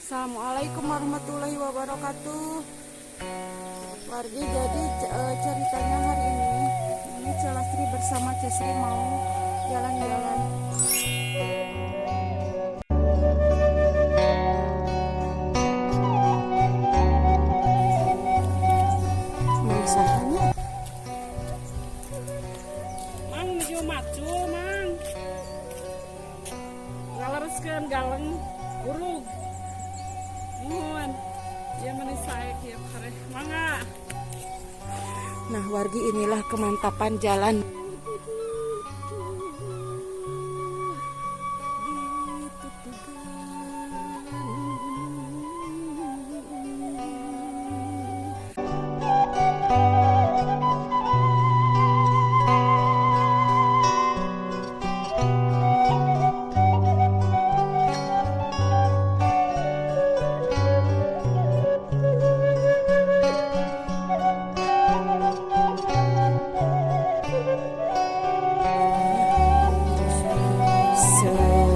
Assalamualaikum warahmatullahi wabarakatuh. Wargi, jadi ceritanya hari ini Ceu Lastri bersama Ceu Sri mau jalan-jalan. Masakannya Mang, nuju macul, Mang. Ngalereskeun galeng urug. Muhun. Ieu meni sae kieu kareh. Mangga. Nah, wargi, inilah kemantapan jalan.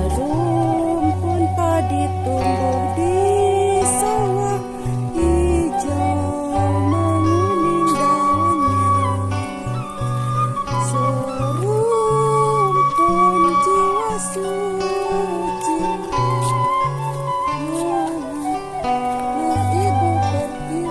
Serumpun padi tumbuh di sawah, hijau menguning daunnya. Serumpun jiwa suci, Nur Ibu Pertiwi.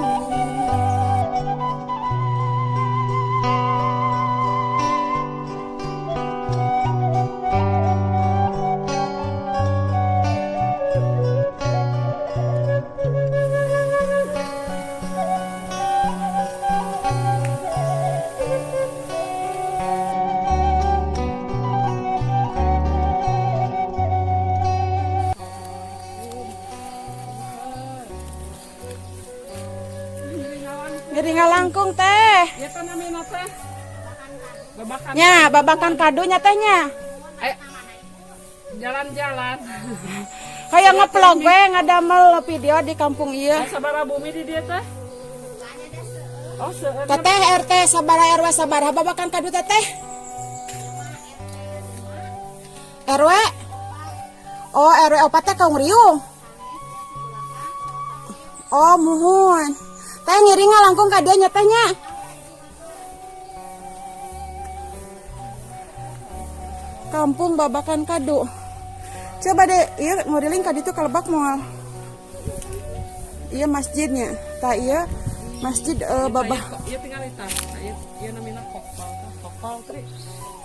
Jadi ngalangkung, Teh. Ieu teh namina teh Babakan. Nya, Babakan Kadunya, Teh, nya. Ayo. Jalan-jalan. Kayak ngevlog we, ngadamel video di kampung ieu. Sabaraha bumi di dieu teh? Oh, seueur. Teteh, RT sabaraha, RW sabaraha Babakan Kadu, Teteh? RW? Oh, RW 4 teh Kaung Riung. Oh, muhun. Teh, ngiring langkung ka dieu nya, Teh, nya. Kampung Babakan Kadu. Coba deh, iya nguriling ka ditu ka lebak moal. Iya, masjidnya. Tah, iya masjid babah. Ieu tinggal tah. Ieu ieu namina kokol tah. Kokol tri.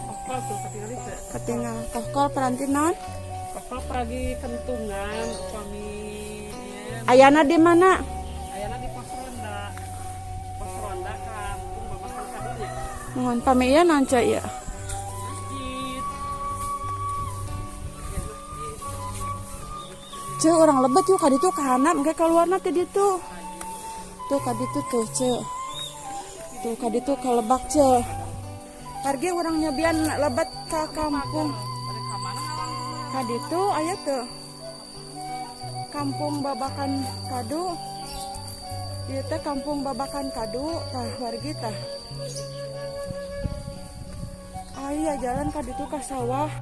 Kokol tuh katingali teh. Katingal kokol peranti naon? Kokol pagi kentungan upami ieu. Ayana di mana? Ayana di pos ronda. Pos ronda kampung Babakan Kadunya. Muhun, pami ieu naon, Ceu, ieu? Masjid. Ya, masjid. Ceu, urang lebet yuk ka ditu, ka handap engke keluarna ti ditu. Tuh, ka ditu tuh, Ceu. Tuh, ka ditu ka lebak, Ceu. Wargi, urang nyobian lebet ka kampung. Bade ka mana ngalangkung? Ka ditu aya tuh. Kampung Babakan Kadu. Ieu teh Kampung Babakan Kadu, tah, wargi, tah. Aya jalan ka ditu ka sawah.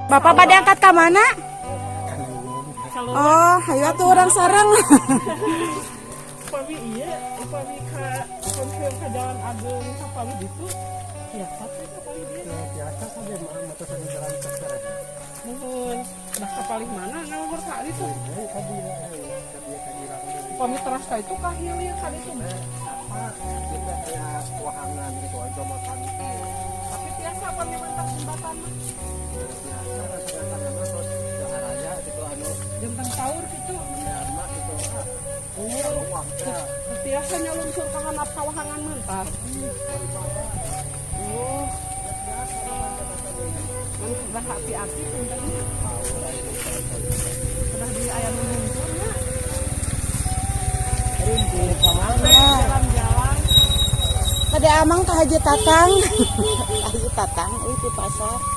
Bapak pada angkat ke mana? Oh, hayu atuh urang sareng. Upami ieu, upami ka konfirm ka Jalan Agung ka palih ditu. Biasa teh ka palih dieu. Biasa saja mah motor jalan terserah. Muhun. Nah, ka palih mana ngalungkur ka ditu? Eh, tadi tadi tadi Upami teras ka itu ka hilir ka ditu. Apa kita kayak wahangan gitu aja makan. Tapi biasa upami mentak jembatan mah. Biasa kadang-kadang mah terus raya gitu anu Janten paur gitu. mah gitu ah. Oh, Wah, ya. biasa nyalungsur ka handap ka wahangan mentak. Oh. Kan kedah hati-hati punten. Kedah di aya nu nungtungnya. Jalan-jalan. Tadi Bade ameng ka Haji Tatang. Haji Tatang euy di pasar.